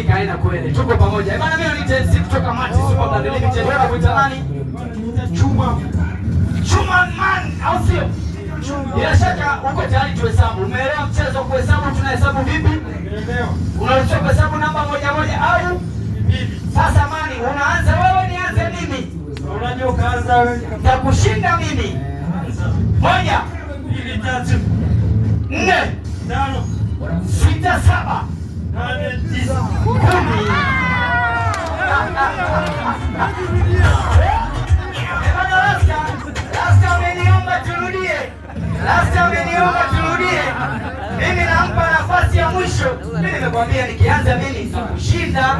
Hakika haina kweli. Tuko pamoja. Eh, bana, mimi ni MC kutoka Mati Super Brand Limited. Wewe unakuita nani? Chuma. Chuma man, au sio? Bila shaka uko tayari tuhesabu. Umeelewa mchezo wa kuhesabu? Tunahesabu vipi? Nimeelewa. Unaruhusiwa kuhesabu namba moja moja au Mbili. Sasa mani, unaanza wewe, nianze mimi? Unajua ukaanza wewe. Nitakushinda mimi. Moja, Mbili, tatu, nne, tano, sita, saba, nane, tisa. 10. Eh, bana, Rasta, Rasta ameniomba turudie. Rasta ameniomba turudie. Mimi nampa nafasi ya mwisho. Mimi nimekwambia nikianza mimi nitakushinda.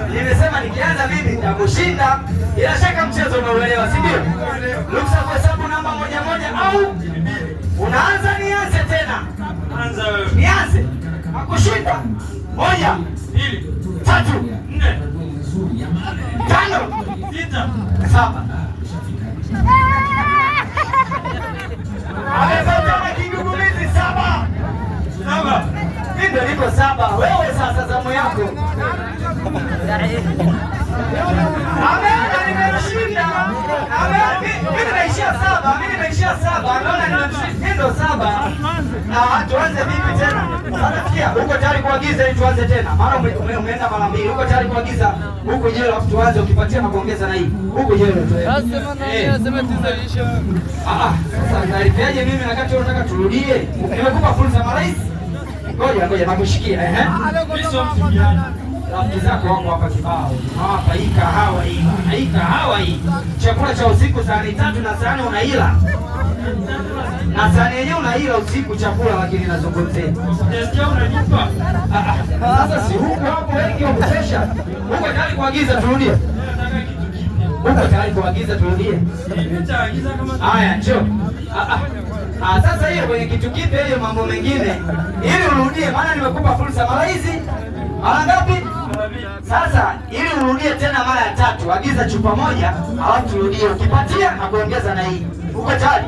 Nimesema nikianza mimi nitakushinda. Bila shaka mchezo umeuelewa, si ndio? Ruksa kuhesabu namba moja moja au unaanza nianze tena? Anza wewe. Nianze. Nakushinda. Moja, Mbili, tatu, nne, tano, sita, saba. Amepata na kigugumizi saba. Saba. Mimi ndio niko saba. Wewe sasa zamu yako. Ameona nimemshinda. Ameona mimi nimeishia saba. Mimi nimeishia saba. Ameona nimemshinda. Mimi ndo saba. Ah, tuanze vipi tena? Sasa sikia, uko tayari kuagiza ili tuanze tena? Maana umeenda mara mbili. Uko tayari kuagiza huku jelo afu tuanze ukipatia na kuongeza na hii. Huku jelo tu. Eh. Ah, ah, sasa nalipiaje mimi na kati unataka turudie? Nimekupa fursa mara hizi. Ngoja ngoja nakushikia, ehe. Mimi sio mtumiaji. Rafiki zako wako hapa kibao. Hapa hii kahawa hii bana, hii kahawa hii. Chakula cha usiku sahani tatu na sahani unaila. Na sahani yenyewe unaila usiku chakula, lakini nazungumzia. Sijasikia unanipa. Ah, ah, sasa si huko hapo wengi wa kutosha. Uko tayari kuagiza turudie? Nataka kitu kipya. Uko tayari kuagiza turudie? Nitaagiza kama Haya, njoo. Ah, ah. Ah, sasa hiyo kwenye kitu kipya hiyo mambo mengine. Ili urudie, maana nimekupa fursa mara hizi. Mara ngapi? Mara mbili. Sasa ili urudie tena mara ya tatu, agiza chupa moja, alafu turudie. Ukipatia na kuongeza na hii. Uko tayari?